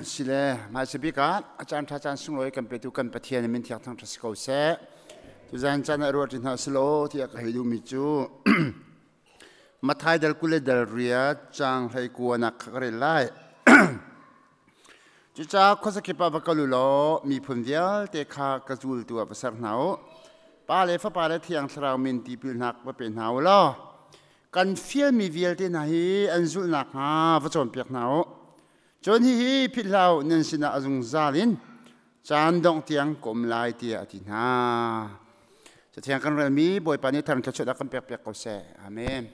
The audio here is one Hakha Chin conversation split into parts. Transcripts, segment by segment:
Sile hmaisa bik ah a caan ṭha caan sunglawi kan petu kan Pathian min thiang thang ṭha si ko seh. Tuzan caan ah ruah ṭi hna selaw tiah ka hei duhmi cu Matthai dal 20 le dal 8 caang 19 nak kha ka rel lai. Cucaah khuazakip ah va kal u law miphun vialte kha ka zultu ah va ser hna u. Pa le Fapa le Thiang Thlarau min tipilnak va pe hna u law kan fialmi vialte hna hi an zulh nakhnga va cawnpiak hna u. Cun hihi philh hlah u, nan sinah a zungzal in caan dongh tiang ka um lai tiah a ti hna. Cathiang kan relmi Bawipa nih thar thluachuah kan pekpiak ko seh. Amen.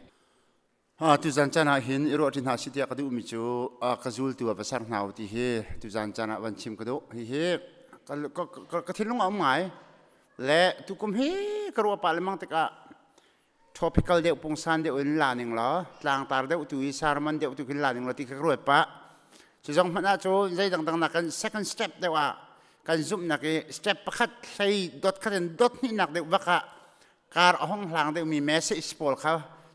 Tuzan caan ah hin i ruah ṭi hna si tiah ka duhmi cu ka zultu ah va ser hna u ti hi tuzan caan ah van chim ka duh. Hihi ka thinlung a um ngai. Le tukum hi ka ruah pah lengmang tikah tropical deuh pungsan deuh in la ning law tlangtar deuh tu i sermon deuh tu khin la ning law ti kha ka ruat pah. Cu zong hmanh ah cun zei dangdang nak kan second step deuh ah kan zumhnak i step pakhat hlei dot khat in dot hnihnak deuh vak ah kar a hong hlang deuhmi message pawl kha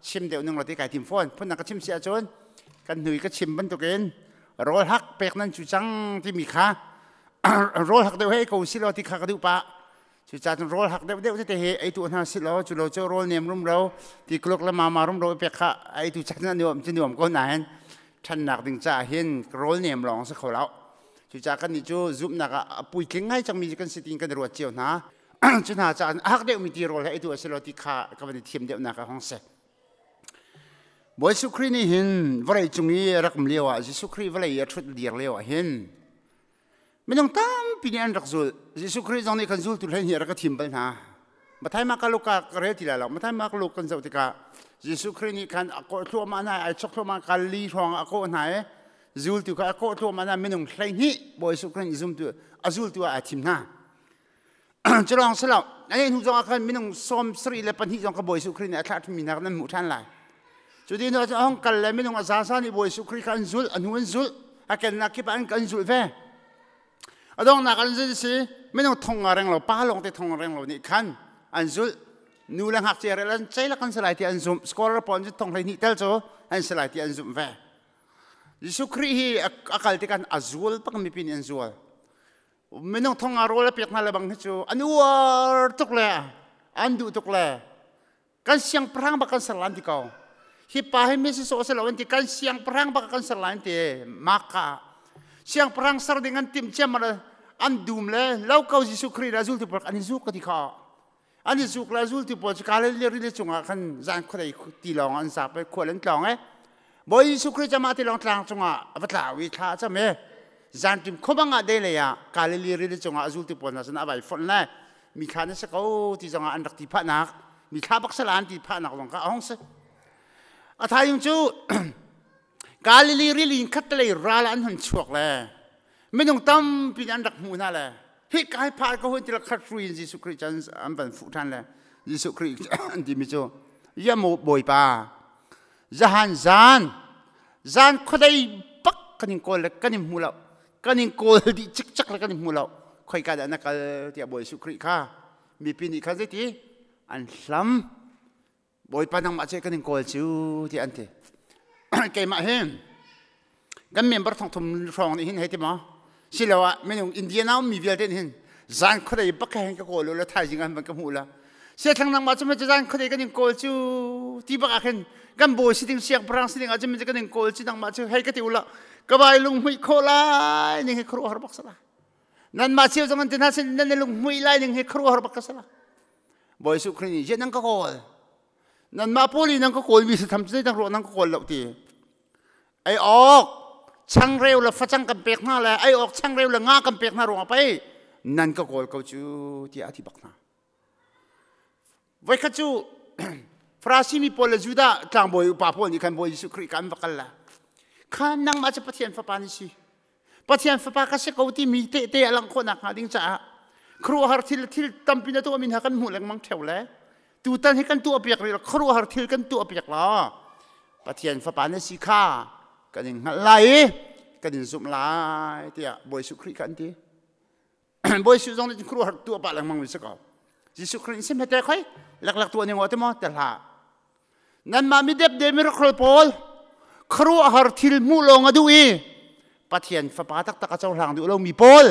chim deuh ning law ti kai tim fawn. Phun ka chim si ahcun kan hnui ka chim bantukin rawl hak pek nan cu cang timi kha rawl hak deuh hei ko si law ti kha ka duh pah. Cucaah cun rawl hak deuh deuh tete hi ei tu hna si law cu lo cu rawl nem rum ro ti kluk le mama rum ro pek kha ei tu chan nuam cu nuam ko nain ṭhannak ding caah hin rawl nem lawng si kho lo. Cucaah kan nih cu zumhnak ah a puitling ngai cangmi kan si tiin kan ruat cio hna. Cu hna caah a hak deuhmi ti rawl he ei tu a si lo ti kha ka van i thiam deuhnak a hong si. Bawi Jesuh Khrih nih hin vawlei cung i rak um lio ah Jesuh Khrih vawlei i a ṭhut dir lio ah hin minung tampi nih an rak zul. Jesuh Khrih zong nih kan zultu hlei hnih a rak ka thim bal hna. Matthai Mark Luka ka rel ti lai lo. Matthai Mark Luke kan zoh tikah Jesuh Khrih nih khan a kawh thluahmah hna ai chok thluahmah Galilee hrawng ah a kawh hna i zultu kha a kawh thluahmah hna minung 12 Bawi Jesuh Khrih nih zumtu a zultu ah aa thim hna. Cu lawng si lo, a hnu zong ah khan minung 72 zong kha Bawi Jesuh Khrih nih a thlah ṭhimi hna nan hmuh ṭhan lai. Cu ti hnu ah cun a hung kal le minung a zaza nih Bawi Jesuh Khrih kha an zulh, a hnu an zulh, a kennak kip ah an kan zulh ve. A donghnak an zulh si minung thong nga reng lo, pa lawng te thong reng lo nih khan an zulh. Nu le ngakchia rel an ceilak an si lai ti an zumh. Scholar pawl cu thong 12 tel cu an si lai ti an zumh ve. Jesuh Khrih hi a kal tikah a zual bak mipi nih an zual. Minung thong ah rawl a pek hna le bang hi cu an uar tuk le an duh tuk le kan siangpahrang bak kan ser lan ti ko. Hi pa hi mi si sawh si lo an ti, kan siangpahrang bak kan ser lan ti. Maka siangpahrang ser ding an timh ciam an dum le lo ko Jesuh Khrih le zultu pawl an i zuk ka ti kho. An i zuk le zultu pawl cu Galilee rili cungah khan zan khuadei tilawng an zap i khual an tlawng i Bawi Jesuh Khrih cama tilawng tlang cungah a va tlau i thla a cam i zanṭim khuabang ah delei ah Galilee rili cungah a zultu pawl hna sin a vai fonh le mi thla na si ko ti zongah an rak ti phahnak, mi thla bak sala an ti phahnak zong kha a hong si. A thaizing cu Galilee rili in khattelei ral an hun chuak le minung tampi an rak hmuh hna le hi kai phar ko hun ti khat hrui in Jesuh Khrih chan an van fuh ṭhan le Jesuh Khrih an timi cu ya maw Bawipa, zahan zan zan khuadei bak kan in kawl le kan in hmu lo, kan in kawl dih cikcek le kan in hmu lo, khoika dah na kal tiah Bawi Jesuh Khrih kha mipi nih khan zeiti an hlam. Bawipa, nangmah cu kan in kawl cu tiah an ti. Keimah hi kan member 3,000 hrawng nih hin hei ti maw siloah minung Indiana ummi vialte nih hin zan khuadei bak hin ka kawl la, thaizing an van ka hmuh la siathlang nangmah cu zan khuadei kan in kawl cu ti bak ah khin kan bawi si ding, siangpahrang si ding ah cun kan in kawl cu nangmah cu hei ka ti ula ka vai lunghmuih khawh lai ning hi khuaruahhar bak sala. Nanmah cio zong an ti hna sin nan lunghmuih lai ning hi khuaruahhar bak ka sala. Bawi Jesuh Khrih nih nan ka kawl, nanmah pawl i nan ka kawl mi si tham cu zeidang ruah nan ka kawl lo ti. Ei awk changreu le facang kan pek hna le ei awk changreu le nga kan pek hna ruangah pei nan ka kawl ko cu tiah a ti bak hna. Voikhat cu Farasi mi pawl le Judah tlangbawi upa pawl nih khan Bawi Jesuh Khrih ka an va kal la kha nangmah cu Pathian fapa ni si, Pathian fapa ka si ko timi tehte a langh khawh nakhnga ding caah khuaruahhar thil thil tampi na tuahmi hna kan hmuh lengmang ṭheo le tutan hi kan tuahpiak rih lo, khuaruahhar thil kan tuahpiak law Pathian fapa na si kha kan in hngalh lai i kan in zumh lai tiah Bawi Jesuh Khrih kha an ti. Bawi Jesuh zong nih khuaruahhar tuah pah lengmang mi si ko. Jesuh Khrih sim hete khoi leklak tuah ning te maw te hlah. Nanmah mi depde miracle pawl, khuaruahhar thil hmuh lawng a duh i. Pathian fapa taktak a cohlang duh lomi pawl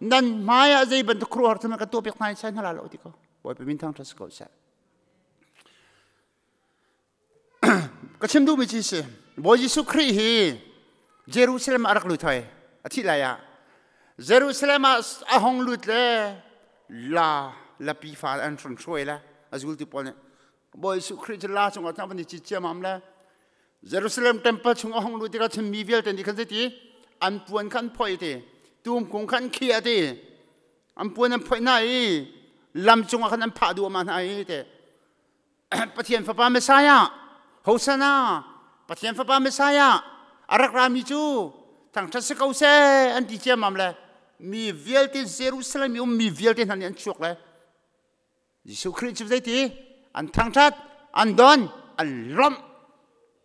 nan hmai ah zei bantuk khuaruahhar thil kan tuah piak hna sai hna la lo ti ko. Bawipa min thangṭhat si ko seh. Ka chim duhmi cu si Bawi Jesuh Khrih hi Jerusalem ah a rak lut hoi a thih lai ah Jerusalem ah a hong lut le la lapi fa an hron hruai le a zultu pawl nih Bawi Jesuh Khrih cu la cungah cun a van i cit ciamam le Jerusalem temple chung a hong lut tikah cun mi vialte nih khan zeiti an puan kha an phoih ti tumkung kha an khiah ti an puan an phoih hna i lam cungah khan an phah duahmah hna i te Pathian fapa Messiah Hosanna Pathian fapa Messiah a rak rami cu thangṭhat si ko seh an ti ciammam le mi vialte Jerusalem i ummi vialte hna nih an chuak le Jesuh Khrih cu zeiti an thangṭhat an don an lawmh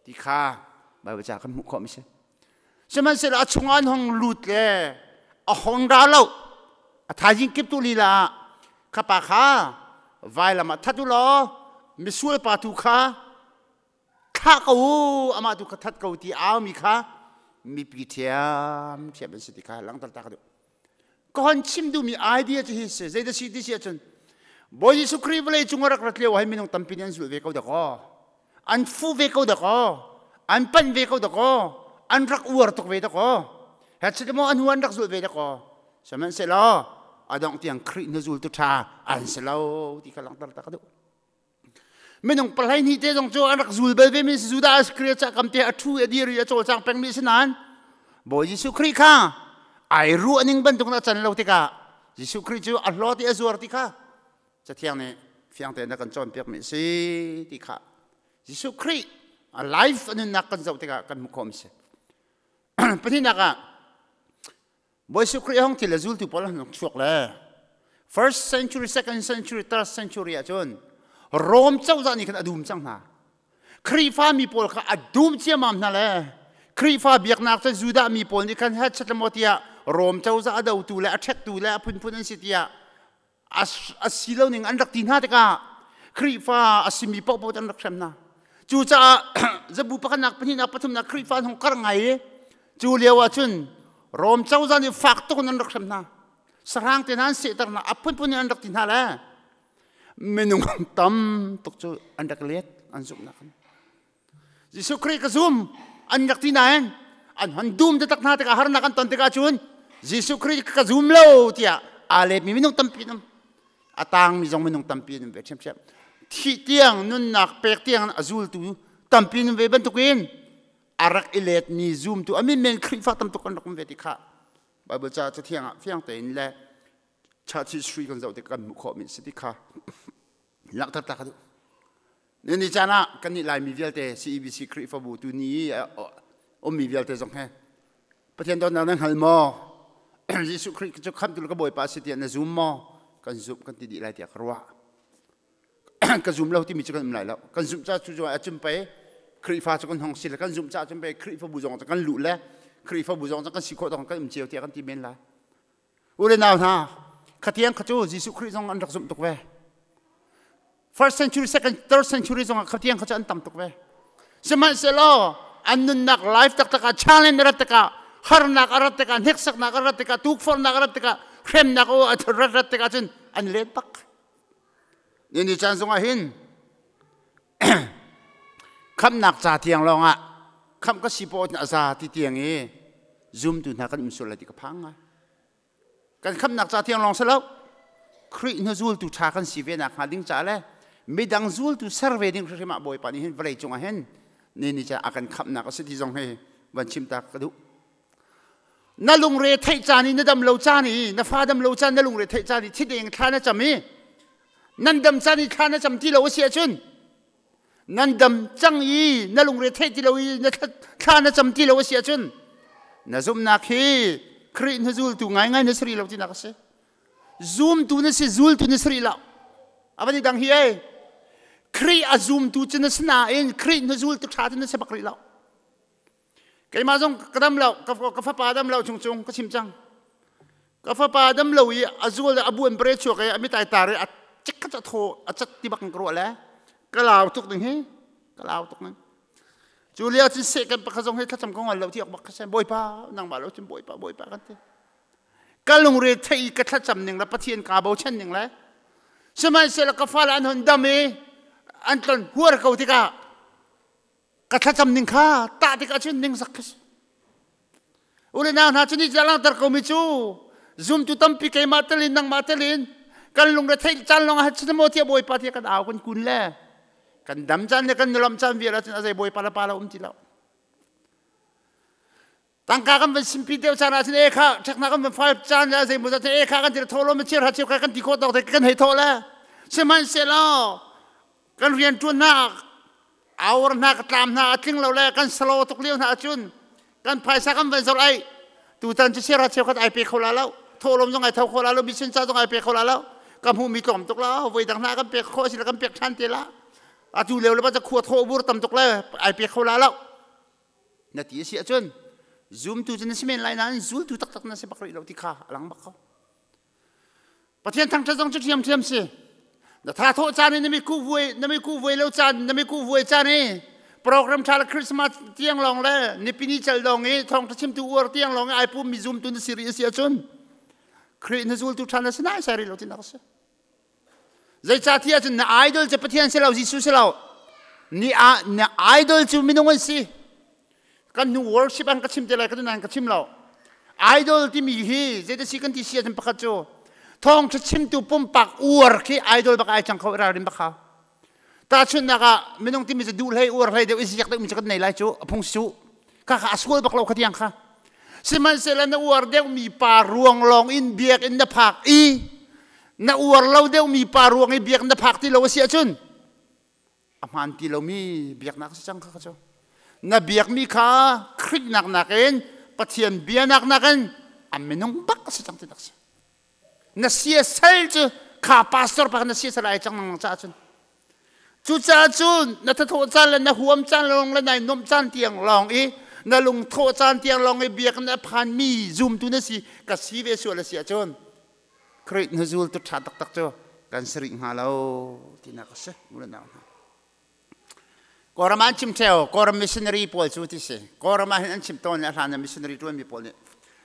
ti kha Baibal ca kan hmuh khawh mi si. Sihmanhsehlaw a chungah an hong lut le a hong ra lo a thaizing kip tu lila ah kha pa kha vailam ah that u law misual pa tu kha thlah ko u amah tu kha that ko ti au mi kha mipi ṭhiam ṭhiam an si ti kha langhter ta ka duh. Ka hon chim duhmi idea cu hi si zeidah si ti si ahcun Bawi Jesuh Khrih vawlei cung a rak rat lio ah hin minung tampi nih an zulh ve ko dakaw an fu ve ko dakaw an panh ve ko dakaw an rak uar tuk ve dakaw he maw an hu an rak zulh ve dakaw sihmanhsehlaw a dongh tiang Khrih na zultu ṭha an si lo ti kha langhter ta ka duh. Minung pahlei hnih te zong cu an rak zul bal ve mi si Judah Iskariot ca kam te a ṭhu a dir i a cawlcang pengmi si nain Bawi Jesuh Khrih kha ai ruah ning bantuk in a can lo tikah Jesuh Khrih cu a hlawt i a zuar ti kha Cathiang nih fiang tein a kan cawnpiak mi a si ti kha Jesuh Khrih a life a nunnak kan zoh tikah kan hmuh khawh mi si. Pahnihnak ah Bawi Jesuh Khrih hong thil le zultu pawl an chuak le first century, second century, third century ahcun Rom cozah nih khan a dum cang hna. Khrihfa mi pawl kha a dum ciamam hna le Khrihfa biaknak cu Judah mi pawl nih khan het maw tiah Rom cozah a dotu le a ṭhektu le a phunphun an si tiah a si lo ning an rak ti hna tikah Khrihfa a simi paohpaoh an rak hrem hna. Cucaah zabu pakhatnak, pahnihnak, pathumnak Khrihfa an hung karh ngai i cu lio ah cun Rom cozah nih fak tuk in an rak hrem hna. Sahrang te hna an sehter hna, a phunphun in an rak ti hna le minung tam tuk cu an rak let an zumhnak in. Jesuh Khrih ka zum an rak ti nain an hon dum taktak hna tikah harnak an ton tikah cun Jesuh Khrih ka zum lo tiah aa letmi minung tampi an um. A tangmi zong minung tampi an um ve ṭhiamṭhiam. Thih tiang nunnak pek tiang a zultu tampi an um ve bantukin a rak i letmi zumtu a min men Khrihfa tam tuk an rak um ve ti kha Bible ca cathiang ah fiang tein le church history kan zoh tik kan hmuh khawhmi si ti kha langhter ta ka duh. Ni caan ah kannih Laimi vialte CEBC Khrihfabu tu ni i ummi vialte zong he Pathian dawtnak nan hngal maw? Jesuh Khrih cu khamhtu le ka Bawipa si tiah na zum maw? Kan zumh kan ti dih lai tiah ka ruah. Ka zum lo timi cu kan um lai lo. Kan zumh ca cu a cun pei Khrihfa cu kan hong si le kan zumh ca cun pei Khrihfabu zong cu kan luh le Khrihfabu zong cu kan si khawh tawk kan um cio tiah kan ti men lai. U le nau hna, khatiang kha cu Jesuh Khrih zong an rak zumh tuk ve. First century, second, third century zong ah khatiang kha cu an tam tuk ve. Sihmanhsehlaw an nunnak life taktak ah challenge a rat tikah harnak a rat tikah hneksaknak a rat tikah tukforhnak a rat tikah hremnak a rat rat tikah cun an let bak. Ni ni caan zong ah hin khamhnak ca tiang lawng ah khamh ka si paoh a za ti tiang i zumtu hna kan um sual lai ti ka phang ngai. Kan khamhnak ca tiang lawng si lo. Khrih hnu zultu ṭha kan si ve nak hnga ding ca le midang zultu ser ve ding hrimhrim ah Bawipa nih hin vawlei cungah hin ni ni ca a kan khamhnak a si ti zong hi van chim ta ka duh. Na lungre theih caan i na dam lo caan i na fa dam lo caan na lungre theih caan i thideng thla na cam i nan dam caan i thla na cam ti lo a si ahcun nan dam cang i na lungre theih ti lo i na thla na cam ti lo a si ahcun na zumhnak hi Khrih na zultu ngaingai na si rih lo tinak a si. Zumtu na si zultu na si rih lo. A van i dang hi ei. Khrih a zumtu cu na si nain Khrih na zultu ṭha cu na si bak rih lo. Keimah zong ka dam lo, ka fapa dam lo chung chung ka chim cang. Ka fapa dam lo i a zual a buan pare chuak i a mitai tar i a cik kha thaw a cat ti bak in ka ruah le ka lau tuk ding hi ka lau tuk ning. Cu lio cun seh kan pakhat zong hi thlacam ka ngol lo ti awk bak kha si. Bawipa, nangmah lo cun Bawipa, Bawipa kan ti. Ka lungre thei i ka thlacam ning le Pathian kaa bochan ning le sihmanhsehlaw ka fale an hun dam i an tlon huar ko tikah ka thlacam ning kha tah tikah cun ningzak ka si. U le nau hna, cu nih langhter komi cu zumtu tampi keimah telin nangmah telin kan lungre theih caan lawng ah cun maw tiah Bawipa tiah kan au kan kun le kan dam caan le kan nulam caan vial ahcun a zei Bawipa le pa lo um ti lo. Tangka kan van simpi deuh caan ahcun e kha ṭheknak kan van fal caan le zei maw e kha kan ti thaw lo ma chir ha cheu kha kan ti khawh tawk te kan hei thaw le sihmanhsehlaw kan rianṭuannak hour hna ka tlam hna a tling lo le kan salo tuk lio hna ahcun kan phaisa kan van zor ai tutan cu sera cheukhat ai pe kho la lo thawhlawm zong ai tho kho la lo mission ca zong ai pe kho la lo ka hmuh mi tlawm tuk la voi dang hna kan pek kho si kan pek ṭhan te la atu leo le ba khua thaw bur tam tuk le ai pe kho la lo na ti si ahcun zumtu cu na si men lai nain zultu taktak na si bak rih lo ti kha a lang bak ko. Pathian thangṭhat zong cu ṭhiamṭhiam si. Na tha thawh caan i na mi kuh vuai na mi kuh vuai lo caan na mi kuh vuai caan i program ṭha le Christmas tiang lawng le nipini cal lawng i thawngṭha chimtu uar tiang lawng i ai pum mi zumtu na si rih a si ahcun Khrih na zultu ṭha na si nai sai rih lo tinak a si. Zeicahtiah cun na idol cu Pathian si lo, Jesuh si lo. Ni a na idol cu minung an si. Kan hnu worship an ka chim te lai ka nain ka chim lo. Idol timi hi zeidah si kan ti si ahcun pakhat cu thawngṭha chimtu pumpak uar khi idol bak ai cang kho ralrin bak hau. Tahchunhnak ah minung timi cu duh hlei uar hlei deuh i ziak deuh mi cu kan nei lai cu a phung si cu. Kha kha a sual bak lo kha tiang kha. Sihmanhsehlaw na uar deuhmi pa ruang lawng in biakinn na phak i na uar lo deuhmi pa ruang i biakinn na phak ti lo a si ahcun a hmaan ti lomi biaknak a si cang kha kha cu. Na biakmi kha Khrihnak nakin Pathian bianak nakin a minung bak a si cang ti nak si. Na siasal cu kha pastor pa kha na siasal ai cang nang caah cun. Cucaah cun na thathawh caan le na huam caan lawng le nai nuamh caan tiang lawng i na lungthawh caan tiang lawng i biakinn a phanmi zumtu na si ka si ve sual a si ahcun Khrih hnuzul tu ṭha taktak cu kan si rih hnga lo tinak a si u le nau hna. Kawlram ah an chim ṭheo Kawlram missionary pawl cu ti si. Kawlram ah hin an chim tawn i a hlan ah missionary ṭuanmi pawl nih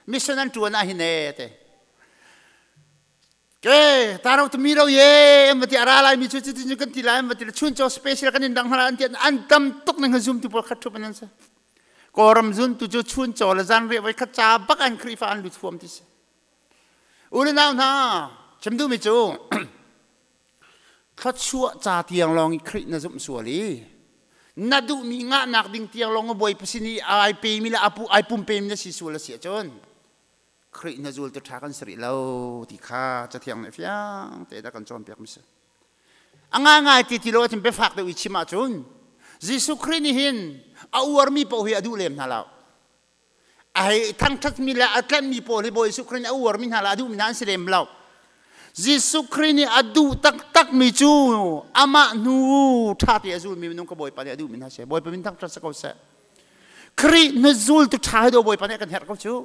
mission an ṭuan ah hin ee te Ke taro tu mi ro ye em ti ara lai mi chu chu chu kan ti lai em ti chun cho special kan in dang hna an ti an tam tuk ning zoom tu pawl khat thup an sa koram zun tu chu chun cho le zan re voi khat cha bak an khrifa an lut huam ti si u nau hna chim du mi chu thluachuah ca tiang lawng i Khrih na zumh sual i na duhmi ngahnak ding tiang lawng bawi pasin i ai pe mi le apu ai pum pe mi na si sual a si ahcun Khrih na zultu ṭha kan si rih lo ti kha Cathiang nih fiang te dah kan cawnpiak mi si. A ngaingai ti ti lo ahcun biafak deuh i chim ahcun Jesuh Khrih nih hin a uarmi paoh hi a duh lem hna lo. A hei thangṭhatmi le a tlanhmi pawl hi Bawi Jesuh Khrih nih a uarmi hna le a duhmi hna an si lem lo. Jesuh Khrih nih a duh taktakmi cu amah hnu ṭha te a zulmi minung ka Bawipa nih a duhmi hna si. Bawipa min thangṭhat si ko seh. Khrih na zultu ṭha hi do Bawipa nih kan herh ko cu.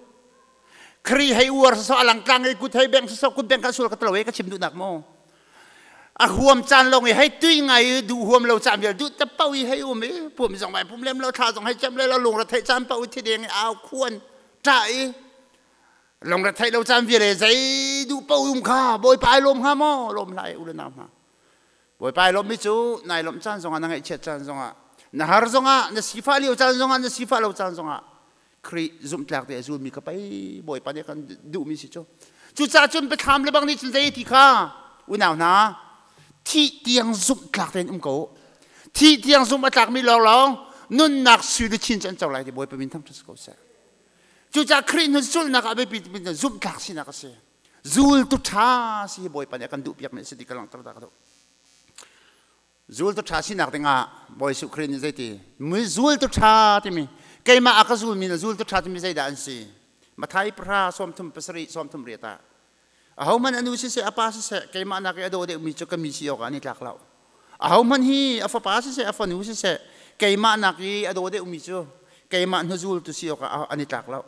Khrih hei uar sasawh a langtlang i kut hei beng sasawh kut beng kha sual ka tlo e ka chim duhnak mu. A huam caan lawng i hei tui ngai i duh huam lo caan vial duh te pau i hei um i pum zong vai pum lem lo thla zong hei cem le lo lungre theih caan pau i thideng i au khuan ṭah i lungre theih lo caan vial e zei duh pau um kha Bawipa ai lawm hnga maw lawm hlah e u le nau hna. Bawipa ai lawmmi cu nai lawmh caan zongah na ngaihchiat caan zongah na har zongah na sifah lio caan zongah na sifah lo caan zongah Khrih zumhtlak te a zulmi ka pei Bawipa nih kan duhmi si cu. Cucaah cun biathlam le bang nih cun zei ti kha unau hna thih tiang zumhtlak tein um ko. Thih tiang zumh a tlakmi lawnglawng nunnak sui luchin cu an co lai ti Bawipa min thangṭhat si ko seh. Cucaah Khrih hnu zulhnak ah biapi zumhtlak sinak a si. Zultu ṭha si hi Bawipa nih a kan duhpiakmi a si ti ka langhter ta ka duh. Zultu ṭha sinak dingah Bawi Jesuh Khrih nih zeiti mi zultu ṭha timi keimah a ka zulmi na zultu ṭha timi zeidah an si? Matthai pahra 37 38 ah ahohmanh a nu siseh a pa siseh keimah nak i a daw deuhmi cu ka mi si awkah an i tlak lo. Ahohmanh hi a fapa siseh a fanu siseh keimah nak i a daw deuhmi cu keimah hnuzultu si awkah an i tlak lo.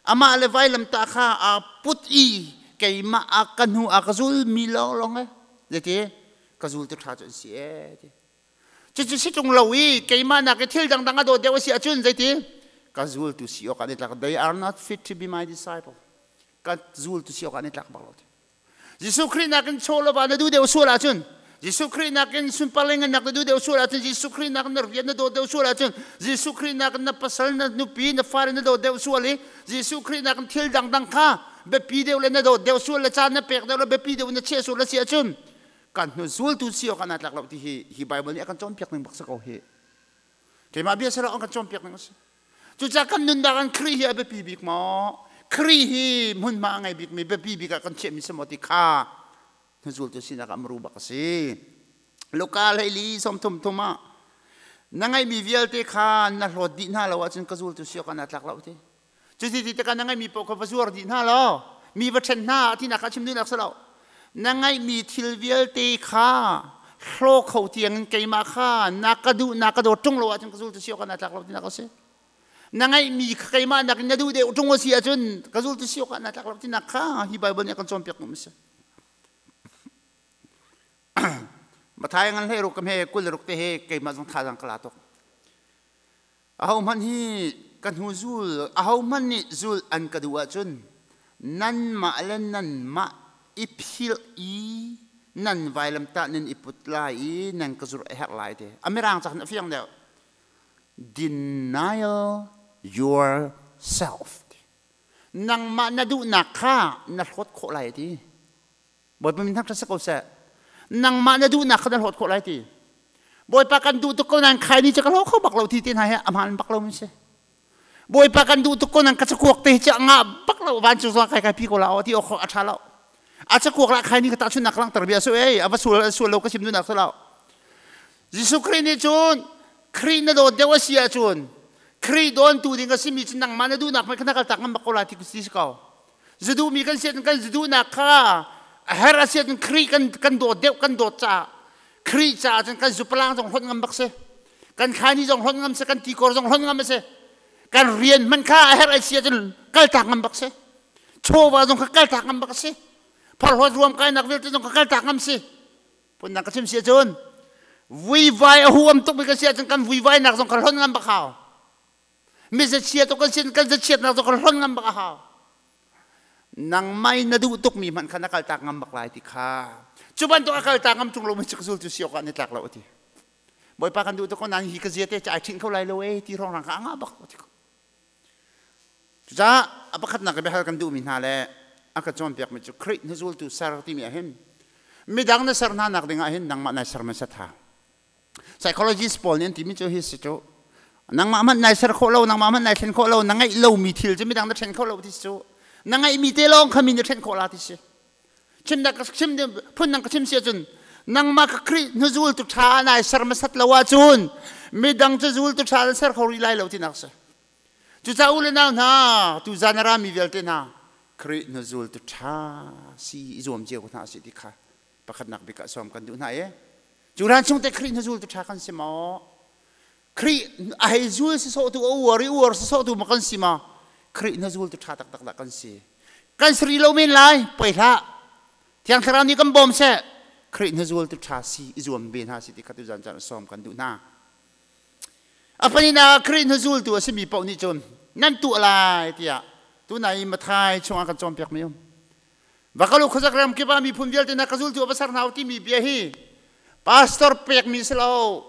Amah le vailamtah kha aa put i keimah a ka hnu a ka zulmi lawnglawng e zeiti ka zultu ṭha cu an si e ti. Cucu si ṭung lo i keimah nak i thil dangdang a dawt deuh a si ahcun zeiti? Ka zultu si awk an i tlak. They are not fit to be my disciple. Ka zultu si awk an i tlak bak lo. Jesuh Khrih nakin chaw lo na duh deuh sual ahcun, Jesuh Khrih nakin sunparling nak na duh deuh sual ahcun, Jesuh Khrih nakin na rian na dawt deuh sual ahcun, Jesuh Khrih nakin na pasal, na nupi, na fale na dawt deuh sual i Jesuh Khrih nakin thil dangdang kha biapi deuh le na dawt deuh sual le caan na pek deuh le biapi deuh na chiah sual a si ahcun, kan hnu zultu si awk ah naa tlak lo ti hi hi Bible nih a kan cawnpiak ning bak si ko hi. Keimah bia si lo, an kan cawnpiak ning a si. Cucaah kan nunnak in Khrih hi a biapi bik maw? Khrih hi hmunhma a ngei bikmi biapi bik ah kan chiahmi si maw ti kha hnuzultu sinak ah muru bak a si. Luka hleili 33 thum ah na ngeihmi vialte kha na hlawt dih hna lo ahcun ka zultu si awk ah naa tlak lo ti. Cuti ti tikah na ngeihmi paoh kha va zuar dih hna law mi va ṭhen hna tinak kha chim duhnak si lo. Na ngeihmi thil vialte kha hlaw kho tiangin keimah kha na ka duh, na ka dawt ṭung lo ahcun ka zultu si awk ah naa tlak lo tinak a si. Na ngeihmi kha keimah nakin na duh deuh ṭung a si ahcun ka zultu si awk ah naa tlak lo tinak kha hi Baibal nih a kan cawnpiak mi a si. Matthai ngan hlei ruk ka hme 26 te he keimah zong thazaang ka la tuk. Ahohmanh hi ka hnu zul, ahohmanh nih zul an ka duh ahcun nanmah le nanmah i philh i nan vailamtah nan i put lai i nan ka zurh a herh lai ti. A mirang ca khan a fiang deuh. Denial yourself. Nangmah na duhnak kha na hlawt khawh lai ti. Bawipa min thangṭhat si ko seh. Nangmah na duhnak kha na hlawt khawh lai ti. Bawipa kan duh tuk ko nain khai ni cu ka hlaw kho bak lo ti te hna hi a hmaan bak lo mi si. Bawipa kan duh tuk ko nain ka cakuak te hi cu a ngah bak lo, van cu kai kai pi ko la aw ti awk a ṭha lo. A cakuak la khai ni ka tahchunnak langhter bia su ei, a va sual sual lo ka chim duhnak si lo. Jesuh Khrih nih cun Khrih na dawt deuh a si ahcun Khrih dawntu ding a simi cu nangmah na duhnak hmanh kha na kaltak ngam bak ko lai ti si ko. Zuduhmi kan si ahcun kan zuduhnak kha a herh a si ahcun Khrih kan dawt deuh, kan dawt caah Khrih caah cun kan zupalang zong hlonh ngam bak si, kan khaini zong hlonh ngam si, kan tikor zong hlonh ngam a si, kan rian hmanh kha a herh a si ahcun kaltak ngam bak si, chawva zong kha kaltak ngam bak a si, phorhlawt ruam kainak vialte zong kha kaltak ngam si. Phundang ka chim si ahcun vuivai a huam tukmi kan si ahcun kan vuivainak zong kha hlonh ngam bak hau. Mi zachiat kan sin kan zachiatnak zong kan hlon ngam bak a hau. Nangmah in na duh tukmi hmanh kha na kaltak ngam bak lai ti kha. Cu bantuk a kaltak ngam ṭung lomi cu ka zultu si awk ah ni tlak lo a ti. Bawipa kan duh tuk ko nain hi ka zia te cu ai ṭhinh kho lai lo ee ti hrawnghrang kha a ngah bak ti ko. Cucaah a pakhatnak i biahal kan duhmi hna le a ka cawnpiakmi cu Khrih na zultu ser timi ah hin midang na ser hna nak ding ah hin nangmah nai ser hmasa tha. Psychologist pawl nih an timi cu hi si cu, nangmah hmanh nai ser khawh lo, nangmah hmanh nai thlen khawh lo, na ngeih lomi thil cu midang na then kho lo ti cu, na ngeihmi te lawng kha mi na then khawh la ti si. Chimnak ka chim, phundang ka chim si ahcun nangmah ka Khrih hnuzul tu ṭha nai ser hmasat lo ahcun midang cu zul tu ṭha na ser kho rih lai lo tinak si. Cucaah u le nau hna, tu zan a rami vialte hna, Khrih hnuzul tu ṭha si i zuam cio ko hna si ti kha pakhatnak bik ah sawm kan duh hna i cu hlan chung te Khrih hnuzul tu ṭha kan si maw? Khrih a hei zul sawsawhtu, a uar i uar sawsawhtu ma kan si maw? Khrih hnuzul tu ṭha taktak dah kan si? Kan si rih lo men lai, poi hlah. Thiang Thlarau nih kan bawm seh. Khrih hnuzul tu ṭha si i zuam ve hna si ti kha tuzan caan sawm kan duh hna. A pahnihnak ah Khrih hnuzultu a simi paoh nih cun nan tuah lai tiah tunai i Matthai chungah kan cawnpiakmi um. Va kal u, khuazak ram kip ah miphun vialte hna ka zultu a va ser hna u timi bia hi pastor pekmi si lo.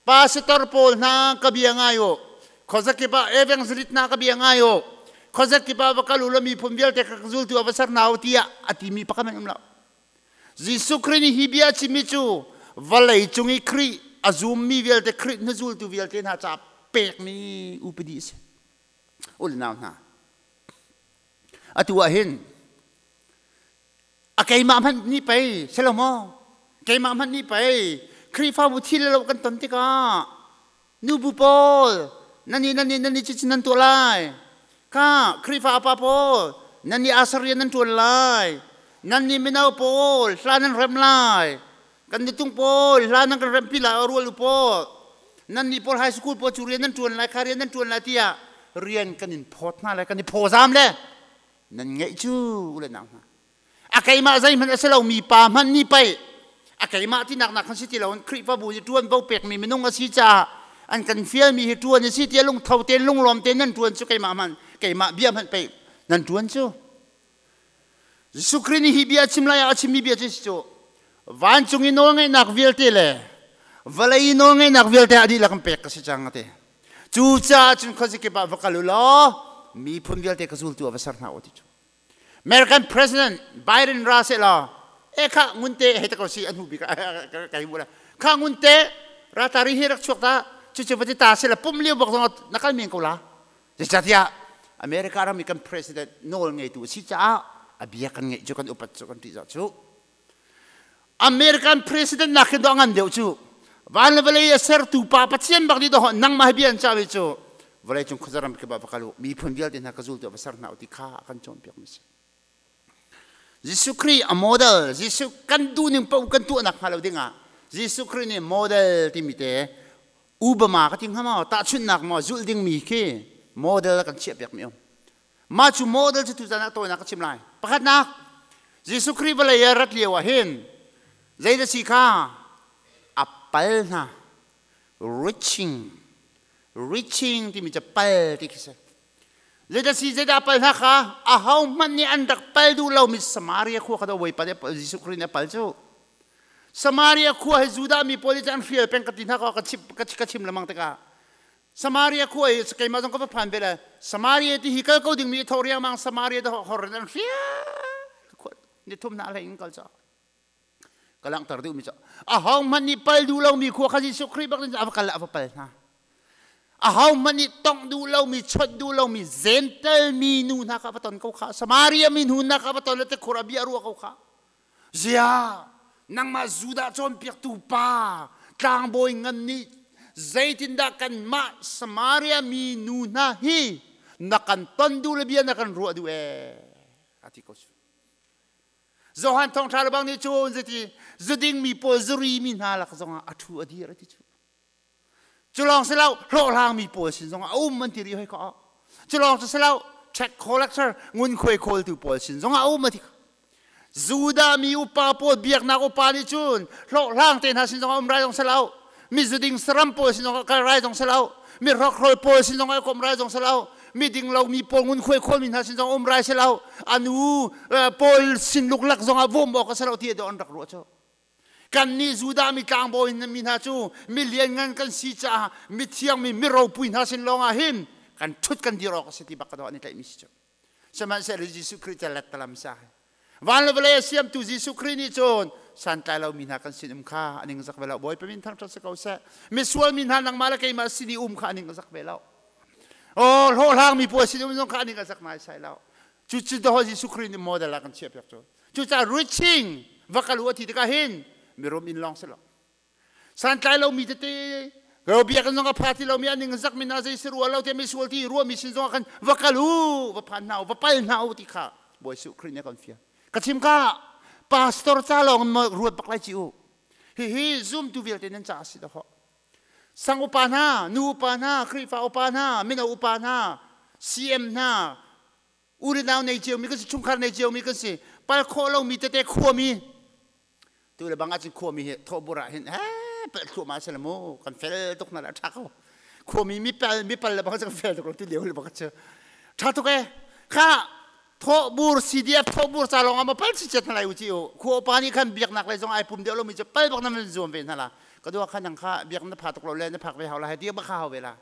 Pastor pawl hna ka bia ngai u. Khuazakip ah evangelist hna ka bia ngai u. Khuazakip ah va kal u law miphun vialte ka zultu a va ser hna u tiah a timi pakhat hmanh um lo. Jesuh Khrih nih hi bia a chimmi cu vawlei cung i Khrih a zummi vialte, Khrih hnuzultu vialte hna caah pekmi upadi a si. U le nau hna, atu ah hin a keimah hmanh nih pei si lo maw, keimah hmanh nih pei Khrihfabu thil lo kan ton tikah nubu pawl nan nih nan nih cucu nan tuah lai kha, Khrihfa upa pawl nan nih asar rian nan ṭuan lai, nan nih mino pawl hla nan rem lai, kan nutung pawl hla nan kan rempi lai, rual u pawl nan nih pawl high school pawl cu rian nan ṭuan lai, kha rian nan ṭuan lai tiah rian kan in phawt hna lai, kan i phawzam le nan ngeih cu. U le nau hna, a keimah zeihmanh a si lomi pa hmanh nih pei A keimah tinak nak kan si ti loin Khrihfabu hi ṭuanvo pekmi minung a si caah an kan fialmi hi ṭuan a si tiah lungtho tein lunglawm tein nan ṭuan cu keimah hmanh keimah bia hmanh pei nan ṭuan cu. Jesuh Khrih nih hi bia a chim lai ah a chimmi bia cu si cu vancung i nawlngeihnak vialte le vawlei i nawlngeihnak vialte a dihlak in pek ka si cang a ti. Cucaah cun khuazakip ah va kal u law miphun vialte ka zultu ah va ser hna u ti cu. American President Biden ra seh law e kha ngunte hei ta ko si a hnu bik kai mu la kha ngunte ratari hi rak chuak ta cucu va ti ta seh la pum lio bak zong na kal men ko la zeicahtiah America ram i kan president nawl ngeitu a si caah a bia kan ngeih cu kan upat cu kan ṭihzah cu American president nak hin dawh ngan deuh cu van le vawlei a sertu pa Pathian bak nih dawh nangmah hi bia an cah mi cu vawlei cung khuazaram kip ah va kal u miphun vialte hna ka zultu va ser hna u ti kha a kan cawnpiak mi si Jesuh Khrih a model Jesuh kan duhning paoh kan tuahnak hnga lo dingah Jesuh Khrih nih model timi te Obama ka ti hnga maw tahchunhnak maw zulh dingmi khi model kan chiahpiak mi um Mah cu model cu tuzan ah tawinak ka chim lai. Pakhatnak, Jesuh Khrih vawlei ah rat lio ah hin zeidah si kha a pal hna. Reaching, reaching timi cu pal ti khi si. Zeidah si zeidah pal hna kha aho hmanh nih an rak pal duh lomi Samaria khua kha Bawipa nih Jesuh Khrih nih a pal cu. Samaria khua hi Judah mi pawl nih an hrial peng ka ti hna ka chim ka chim lengmang tikah Samaria khua i keimah zong ka va phan ve le Samaria ti hi kal ko dingmi tho riangmang Samaria te hor in an hrial ni thum hna hlei in kal ca ka langhter duhmi cu a ho hmanh nih pal duh lomi khua kha Jesuh Khrih bak in a va kal a va pal hna a ho hmanh nih tongh duh lomi chawnh duh lomi Gentel mi nu hna kha va ton ko kha Samaria mi nu hna kha va ton le te khur a bia ruah ko kha Ziah nangmah Judah cawnpiaktu pa tlangbawi ngan nih zeitindah kanmah Samaria mi nu hna hi na kan ton duh le bia na kan ruah duh ee a ti ko cu. Johan thawngṭha le bang nih cun zeiti zuding mi pawl zuri mi hna lak zongah a ṭhu a dir a ti cu. Cu lawng si lo hlawhhlang mi pawl sin zongah a um an ti rih hoi ko. Cu lawng cu si lo tax collector ngunkhuai khawltu pawl sin zongah a um a ti. Judah mi upa pawl biaknak upa nih cun hlawhhlang te hna sin zongah um rai zong si lo. Mi zuding saram pawl sin zongah kal rai zong si lo. Mi hrokhrawl pawl sin zongah kom rai zong si lo. Mi ding lo mi pawl ngunkhuai khawlmi hna sin zongah um rai si lo. Anu pawl sin luklak zongah vawm awk a si lo ti an rak ruah cu. Kannih Judah mi tlangbawi mi hna cu mi lianngan kan si caah mithiang mi miropui hna sin lawngah hin kan ṭhut kan dir awk a si ti bak ka dawh an i tlaihmi si cu. Sihmanhsehlaw Jesuh Khrih cu lettalam sa. Van le vawlei a siamtu Jesuh Khrih nih cun santlai lomi hna kan sin um kha a ning zak ve lo. Bawipa min thangṭhat si ko seh. Misual mi hna nangmah le keimah sin i um kha a ning a zak ve lo. Aw hlawhhlang mi pawl sin um zong kha a ning a zak naisai lo. Cucu daw Jesuh Khrih nih model ah kan chiahpiak cu. Cucaah reaching va kal u a ti tikah hin mirum inn lawng si lo. Santlai lomi tete ro biakinn zong a pha ti lomi an ning zak min ah zei si rua lo te mi sual ti ruahmi sin zong ah khan va kal u va phan hna u va pal hna u ti kha Bawi Jesuh Khrih nih a kan fial. Ka chim ka pastor ca lawng in ruat bak lai ci u. Hihi zumtu vialte nan ca a si dahawh. Sang upa hna, nu upa hna, Khrihfa upa hna, mino upa hna, CM hna, u le nau nei ciomi kan si chungkhar nei ciomi kan si pal khawh lomi tete khuami tu le bang ahcun khuami hi thawhbur ah hin he pel thluahmah si le mu kan fel tuk hna la ṭha ko khuami mi pel mi pal le bang kan fel tuk lo ti lio le bang cu ṭha tuk e kha thawhbur CDF thawhbur ca lawng ah ma pal si chet hna lai u ci u khua upa nih khan biaknak lei zong ai pum deuh lomi cu pal bak na van zuam ve hna la ka dua khan nang kha biak na pha tuk lo le na phak ve hau la he ti ba kha hau ve la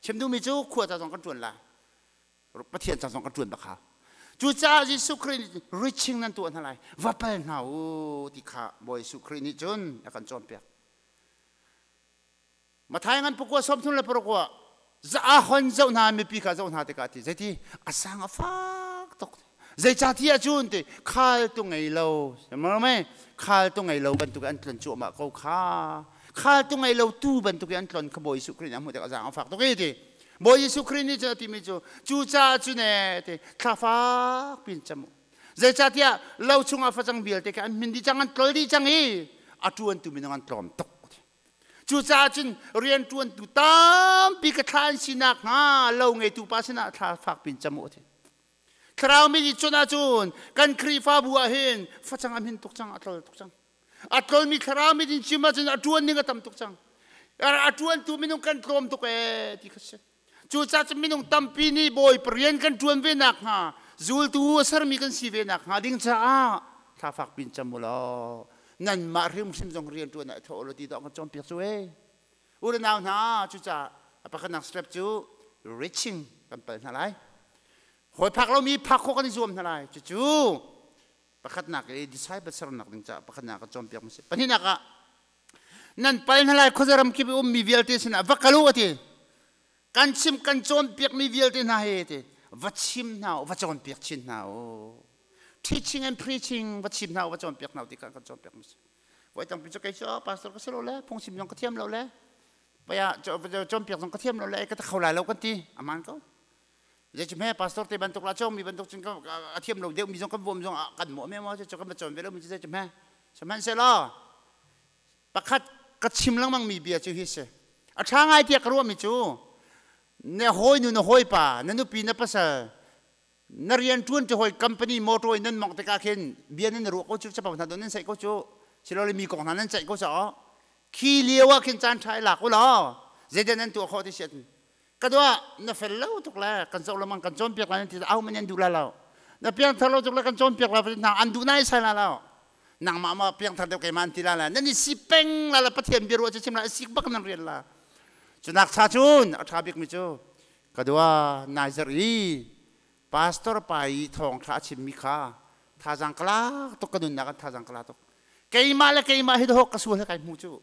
chim duhmi cu khua ca zong kan ṭuan la Pathian ca zong kan ṭuan bak hau. Cucaah Jesuh Khrih nih reaching nan tuah hna lai, va pal hna u ti kha Bawi Jesuh Khrih nih cun a kan cawnpiak. Matthai ngan pakua 36 ah za a hon zoh hna mipi kha zoh hna tikah ti zeiti a sang a fak tuk zeicahti ahcun ti khal tu ngei lo khal tu ngei lo bantuk an tlon cuahmah ko kha khal tu ngei lo tu bantuk an tlon kha Bawi Jesuh Khrih nih a hmuh tikah a zaang a fak tuk i ti Bawi Jesuh Khrih nih cun a timi cu cucaah cu ne ti thla fak piin cam u. Zeicahtiah lo chungah facang vialte kha an hmin dih cang an tlol dih cang i a ṭuantu minung an tlawm tuk. Cucaah cun rianṭuantu tampi ka thla an si nakhnga lo ngeitu pa sinah thla fak piin cam u a ti. Thlarau mi nih cun ahcun kan Khrihfabu ah hin facang a hmin tuk cang a tlol tuk cang. A tlolmi thlarau mit in chim ahcun a ṭuan ning a tam tuk cang. A ṭuantu minung kan tlawm tuk ee ti kha si. Cucaah cun minung tampi nih Bawipa rian kan ṭuan ve nakhnga, zultu a sermi kan si ve nakhnga ding caah thla fak pin cam u law nanmah hrimhrim zong rian ṭuan ah i thawh u law ti dawh kan cawnpiak cu ee. U le nau hna, cucaah a pakhatnak step cu reaching kan pal hna lai. Hawi phak lomi phak khawh kan i zuam hna lai. Cucu pakhatnak i disciple sernak ding caah pakhatnak ah cawnpiak mu si. Pahnihnak ah nan pal hna lai khuazaram kip i ummi vialte sinah va kal u a ti. Kan chim kan cawnpiakmi vialte hna hi ti va chim hna u, va cawnpiak chin hna u. Teaching and preaching va chim hna u, va cawnpiak hna u ti kha kan cawnpiak mu si. Voi tampi cu kei cu pastor ka si lo le phungchim zong ka thiam lo le paya cawnpiak zong ka thiam lo le ka ta kho lai lo kan ti aman ko. Zeicahme pastor te bantuk la cawngmi bantuk cun a thiam lo deuhmi zong kan bawm zong kan mawh me maw cu kan va cawn ve lo mi cu zeicahme sihmanhsehlaw pakhat ka chim lengmang mi bia cu hi si a ṭha ngai tiah ka ruahmi cu na hawinu na hawipa na nupi na pasal na rian ṭuan ti hawi company motor in nan mongh tikah khin bia nan ruah ko cu capo hna nan saih ko cu silole mi kong hna nan ceih ko caw khi lio ah khin caan ṭha i lak u law zeidah nan tuah khawh ti si ka dua na fel lo tuk le kan zoh lengmang kan cawnpiak lai ti au man an duh la lo na piangthar lo tuk le kan cawnpiak la hna an duh nai sai la lo nangmah ma piangthar deuh keimah an ti la la nan i si peng la la pathian bia ruah cu chim la sik bak nan rian la cunak cha cun a ṭha bik mi cu ka dua nai zarh i pastor pa i thawng ṭha a chimmi kha thazang kala tuk ka nunnak an thazang kala tuk keimah le keimah hi dawh ka sual he kai hmu cu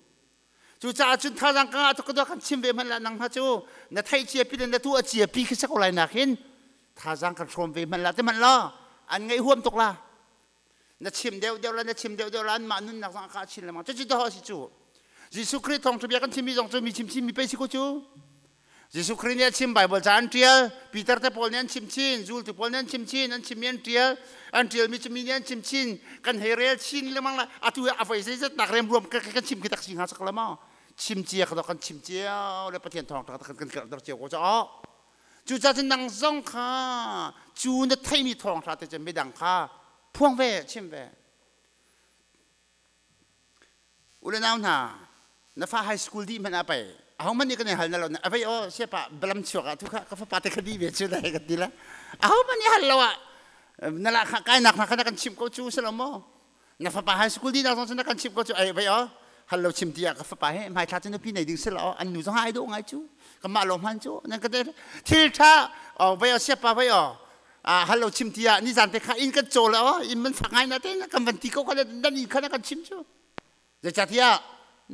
Cucaah cun thazaang ka ngah tuk ka kan chim ve hmanh lah nang hna cu na theih cia pi le na tu a cia pi khi ko lai nak hin thazaang kan hrawm ve hmanh lah te hmanh la an ngaih huam tuk la na chim deuh deuh la na chim deuh deuh la an mah nunnak zong a ka chin lengmang cucu to si cu Jesuh Khrih thawngṭha bia kan chimmi zong cu mi chim chin mi pei si ko cu Jesuh Khrih nih a chim Baibal ca an ṭial Peter te pawl nih an chim chin zultu pawl nih an chim chin an chimmi an ṭial an ṭialmi cu mi nih an chim chin kan hei rel chin lengmang la atu a voi zeizat nak remruam kan chim khi tak si hnga sak la maw chim cia ka kan chim cio le Pathian thawngṭha kan kan kerh cio ko ca cucaah cun nang zong kha cu na theimi thawngṭha te cun midang kha phuang ve chim ve U le nau hna, na fa high school dih hmanh ah pei ahohmanh nih kan i hal na lo a vei aw siapa balam chuak ah thu kha ka fapa te kha dih ve cu dai ka ti la ahohmanh nih hal lo ah na la kha kai nak hna kha na kan chimh ko cu si lo maw na fapa high school dih nak zong cu na kan chimh ko cu ai vei aw hal lo chim ti ah ka fapa he hmai thla cu nupi nei ding si lo an nu zong ai dawh ngai cu ka mah lo hman cu nan ka te thil tha vei aw siapa vei aw hal lo chim ti ah nizan te kha inn kan caw le aw inn man fak ngai na te kan van ti ko kha nan inn kha na kan chim cu zeicahtiah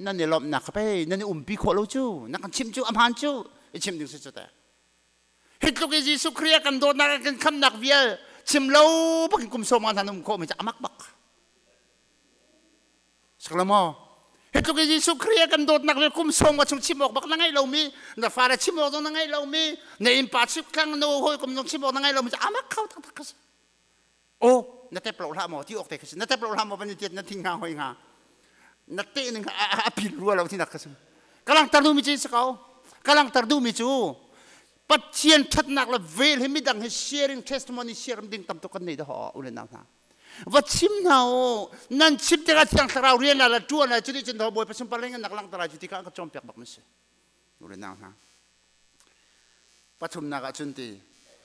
nan i lawmhnak kha pei nan i umpi khawh lo cu na kan chim cu a hmaan cu i chim ding si cu te hi tluk i Jesuh Khrih a kan dawtnak a kan khamnak vial chim lo bakin kum sawm nga hna um khawh mi cu amak bak Saklamo hi tluk i Jesuh Khrih a kan dawtnak le kum sawm ka chung chim awk bak na ngeih lomi na fale chim awk zong na ngeih lomi na innpa chiklang na hawikom zong chim awk na ngeih lomi cu amak kho taktak ka si aw na tep lo hlah maw ti awk te ka si na tep lo hlah maw van i tiat na thing hnga hoi hnga na te ning a pil rua lo tinak ka si ka langhter duhmi cu si ko ka langhter duhmi cu Pathian ṭhatnak le vel hi midang he sharing testimony share ding tam tuk kan nei dah u le nau hna va chim hna u nan chim tikah thiang thlarau rian la ṭuan lai cuti cun bawipa sunpar leng nak langhter lai cu ti kha ka cawnpiak bak na si u le nau hna pathumnak ah cun ti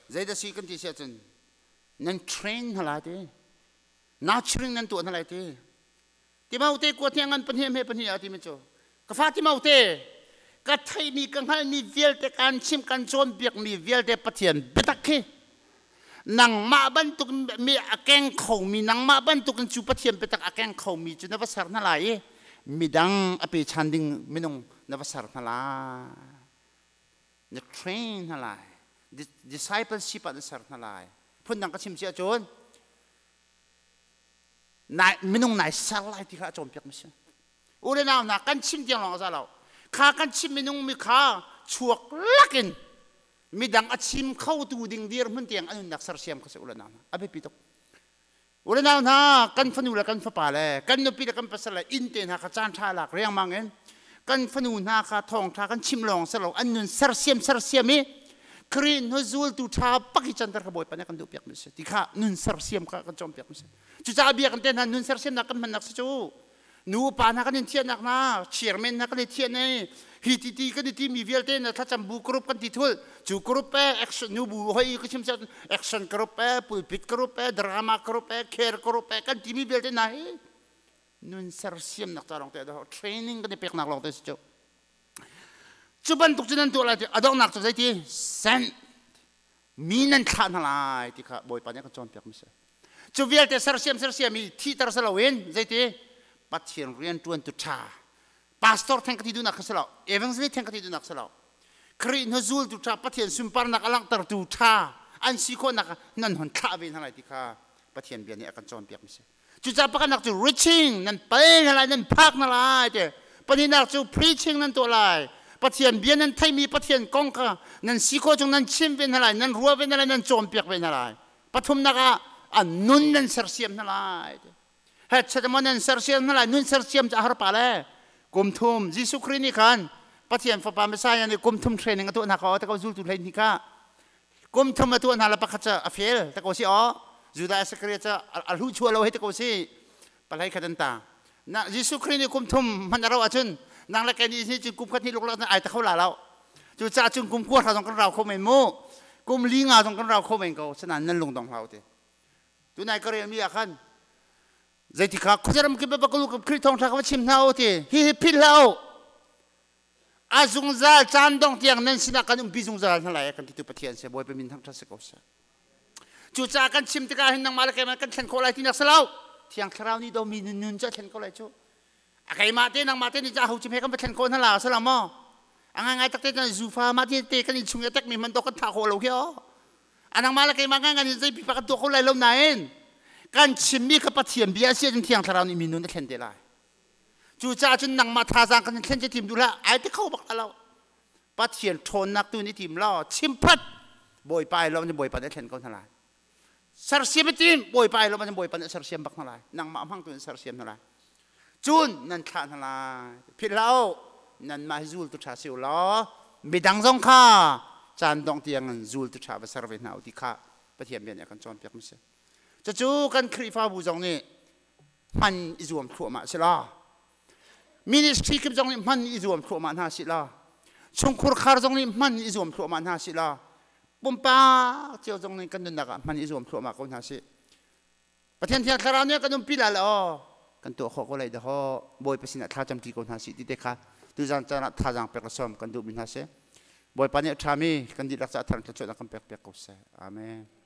zeidah si kan ti si ahcun nan train hna lai ti nurturing nan tuah hna lai ti Timote kuat hi ngan pahnih hme pahnih ah timi cu ka fa Timote ka theimi ka hngalhmi vialte kan chim kan cawnpiakmi vialte Pathian biatak khi nangmah bantuk mi a keng khomi nangmah bantuk in cu Pathian biatak a keng khomi cu na va ser hna lai i midang a pe chan ding minung na va ser hna lai na train hna lai discipleship ah na ser hna lai phundang ka chim si ahcun minung nai ser lai ti kha a cawnpiak mi si u le nau hna kan chim tiang lawng a za lo kha kan chim minung mi kha chuak lakin midang a chim khotu ding dirhmun tiang an nunnak sersiam kha si u le nau hna a biapi tuk u le nau hna kan fanu le kan fapa le kan nupi le kan pasal le inn te hna kha caan ṭha lak riangmang in kan fanu hna kha thawngṭha kan chim lawng si lo an nun sersiam sersiam i Khrih hnu zultu ṭha pak i canter kha Bawipa nih kan duhpiak mi si ti kha nun sersiam kha kan cawnpiak mi si cucaah bia kan te hna nun sersiamnak kan hmannak si cu. Nu pa hna kan in thiahnak hna, chairman hna kan i thiah ne. Hi ti ti kan i ti mi vialte na thlacam bu group kan ti thul. Cu group e action nu bu hoi ka chim chat action group e pulpit group e drama group e care group e kan ti mi vialte hna hi nun sersiamnak ca lawng te training kan i peknak lawng te si cu. Cu bantuk cu nan tuah lai ti a donghnak cu zeiti send mi nan thlah hna lai ti kha Bawipa nih a kan cawnpiak mi si. Cu vialte sersiam sersiam i thihter si loin zeiti Pathian rian ṭuantu ṭha pastor theng ka ti duhnak kha si lo, evangelist theng ka ti duhnak si lo, Khrih hnu zultu ṭha Pathian sunparnak a langhtertu ṭha an si khawhnak nan hon thlah ve hna lai ti kha Pathian bia nih a kan cawnpiak mi si. Cucaah pakhatnak cu reaching nan pal hna lai, nan phak hna lai ti. Pahnihnak cu preaching nan tuah lai. Pathian bia nan theihmi Pathian kong kha nan si khawh chung nan chim ve hna lai, nan ruah ve hna lai, nan cawnpiak ve hna lai. Pathumnak ah an nun nan sersiam hna lai ti. Het maw nan sersiam hna lai, nun sersiam cu a har pa le. Kum thum Jesuh Khrih nih khan Pathian Fapa Messiah nih kum thum training a tuah hna kha ta ko zultu hlei hnih kha kum thum a tuah hna la pakhat cu a fail ta ko si aw Judah Iscariot cu a hlu chuah lo hei ta ko si palai khat an ta na Jesuh Khrih nih kum thum hman a ro ahcun nang le kei nih cun kum khat hnih luk ai ta kho la lo cu ca cun kum kua hra zong kan rau kho men mu kum li nga zong kan rau kho men ko sanan nan lung dong hlau ti tunai ka rel mi ah khan zeitikha khuazaram kip ba Khrih thawngtha ka va chim hna u ti hi hi philh hlah u A zungzal caan dong tiang nan sinah kan umpi zungzal hna lai kan titu Pathian si Bawipa min thangṭhat si ko seh. Cucaah kan chim tikah hin nangmah le keimah kan thlen khawh lai tinak si lo. Thiang Thlarau nih do mi nun nun cu a thlen ko lai cu. A keimah te nangmah te nih cu aho cim he kan va thlen khawh hna la si lo maw? A ngai ngai takte kan zufa mah te te kan innchung i a tekmi hmanh dawh kan thah khawh lo khi aw. A nangmah le keimah ngai ngai zei pipa kan tuah kho lai lo nain kan chimmi kha Pathian bia a si ahcun Thiang Thlarau nih mi nun a thlen te lai. Cucaah cun nangmah thazaang kan in thlen ci tim duh hlah, ai ti kho bak lo. Pathian ṭhawnnak tu nih tim law chimphat Bawipa ai lawm Bawipa nih a thlen ko hna lai. Sersiam i tim Bawipa ai lawm Bawipa nih a sersiam bak hna lai. Nangmah hmang tu in sersiam hna lai. Cun nan thlah hna lai. Philh hlah u, nanmah hi zultu ṭha si u law midang zong kha caan dongh tiang in zultu ṭha va ser ve hna u ti kha Pathian bia nih a kan cawnpiak mi si. Cucu kan Khrihfabu zong nih hman i zuam thluahmah si la. Ministry kip zong nih hman i zuam thluahmah hna si la. Chungkhur khar zong nih hman i zuam thluahmah hna si la. Pumpak cio zong nih kan nunnak ah hman i zuam thluahmah ko hna si. Pathian Thiang Thlarau nih kan umpi la law kan tuah khawh ko lai dahaw Bawipa sinah thla camṭi ko hna si ti te kha tuzan caan ah thazaang pek le sawm kan duhmi hna si. Bawipa nih a ṭhami kan dihlak caah thar thluachuahnak kan pek piak ko seh. Amen.